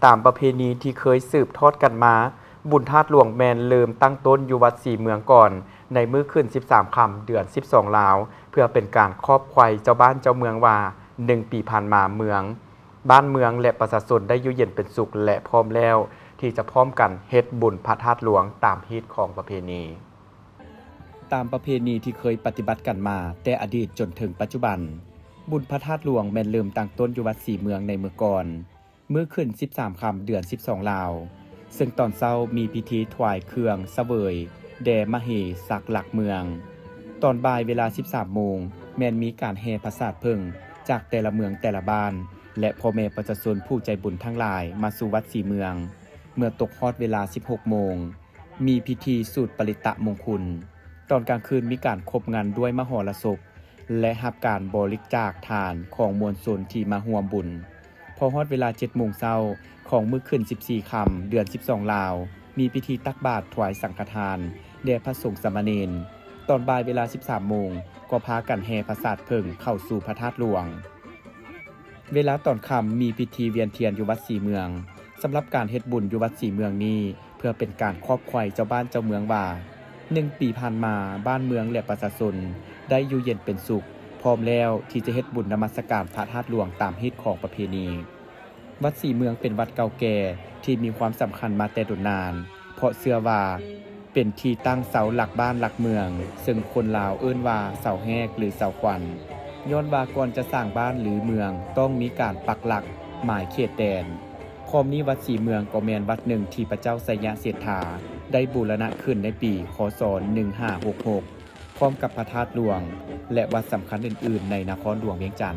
ຕາມປະເພນີທີ່ເຄີຍສືບທອດກັນມາ, ບຸນທາດຫຼວງແມ່ນເລີ່ມຕັ້ງຕົ້ນຢູ່ວັດສີເມືອງກ່ອນ ໃນມື້ຂຶ້ນສິບສາມຄ່ຳ ເດືອນສິບສອງລາວ ເພື່ອເປັນການຂອບໄຂເຈົ້າບ້ານເຈົ້າເມືອງວ່າ ໜຶ່ງປີຜ່ານມາເມືອງ, ບ້ານເມືອງ ແລະ ປະຊາຊົນໄດ້ຢູ່ເຢັນເປັນສຸກ ແລະ ພ້ອມແລ້ວທີ່ຈະພ້ອມກັນເຮັດບຸນພະທາດຫຼວງຕາມຮີດຄອງປະເພນີ. ຕາມປະເພນີທີ່ເຄີຍປະຕິບັດກັນມາແຕ່ອະດີດຈົນເຖິງປັດຈຸບັນ, ບຸນພະທາດຫຼວງແມ່ນເລີ່ມຕັ້ງຕົ້ນຢູ່ວັດສີເມືອງໃນມື້ກ່ອນ, ມື້ຂຶ້ນສິບສາມຄ່ຳ ເດືອນສິບສອງລາວ, ເຊິ່ງຕອນເຊົ້າມີພິທີຖວາຍເຄື່ອງສະເຫວີຍແດ່ມະເຫສັກຫຼັກເມືອງ. ຕອນບ່າຍເວລາສິບສາມໂມງ ແມ່ນມີການແຫ່ປະສາດເຜິ້ງຈາກແຕ່ລະເມືອງແຕ່ລະບ້ານ ແລະ ພໍ່ແມ່ປະຊາຊົນຜູ້ໃຈບຸນທັງຫຼາຍມາສູ່ວັດສີເມືອງ. ເມື່ອຕົກຮອດເວລາສິບຫົກໂມງ ມີພິທີສູດປະລິດຕະມົງຄຸນ. ຕອນກາງຄືນມີການຄົບງັນດ້ວຍມະຫອລະສົບ ແລະ ຮັບການບໍລິຈາກທານຂອງມວນຊົນທີ່ມາຮ່ວມບຸນ. ພໍຮອດເວລາເຈັດໂມງເຊົ້າຂອງມື້ຂຶ້ນສິບສີ່ຄ່ຳ ເດືອນສິບສອງລາວ, ມີພິທີຕັກບາດຖວາຍສັງຄະທານແດ່ພະສົງສາມະເນນ. ຕອນບ່າຍເວລາສິບສາມໂມງ ກໍພາກັນແຫ່ປະສາດເຜິ້ງເຂົ້າສູ່ພະທາດຫຼວງ. ເວລາຕອນຄ່ຳມີພິທີວຽນທຽນຢູ່ວັດສີເມືອງ. ສຳລັບການເຮັດບຸນຢູ່ວັດສີເມືອງນີ້ ເພື່ອເປັນການຂອບໄຂເຈົ້າບ້ານເຈົ້າເມືອງວ່າ ໜຶ່ງປີຜ່ານມາ ບ້ານເມືອງ ແລະ ປະຊາຊົນໄດ້ຢູ່ເຢັນເປັນສຸກ, ພ້ອມແລ້ວທີ່ຈະເຮັດບຸນນະມັດສະການພະທາດຫຼວງຕາມຮີດຄອງປະເພນີ. ວັດສີເມືອງເປັນວັດເກົ່າແກ່ທີ່ມີຄວາມສຳຄັນມາແຕ່ດົນນານ, ເພາະເຊື່ອວ່າເປັນທີ່ຕັ້ງເສົາຫຼັກບ້ານຫຼັກເມືອງ, ເຊິ່ງຄົນລາວເອີ້ນວ່າເສົາແຮກ ຫຼື ເສົາຂວັນ, ຍ້ອນວ່າກ່ອນຈະສ້າງບ້ານ ຫຼື ເມືອງ ຕ້ອງມີການປັກຫຼັກໝາຍເຂດແດນ. ພ້ອມນີ້ວັດສີເມືອງກໍແມ່ນວັດໜຶ່ງທີ່ພະເຈົ້າໄຊຍະເສດຖາໄດ້ບູລະນະຂຶ້ນໃນປີ ຄ.ສ. ໜຶ່ງຫ້າຫົກຫົກ ພ້ອມກັບພະທາດຫຼວງ ແລະ ວັດສຳຄັນອື່ນໆໃນນະຄອນຫຼວງວຽງຈັນ.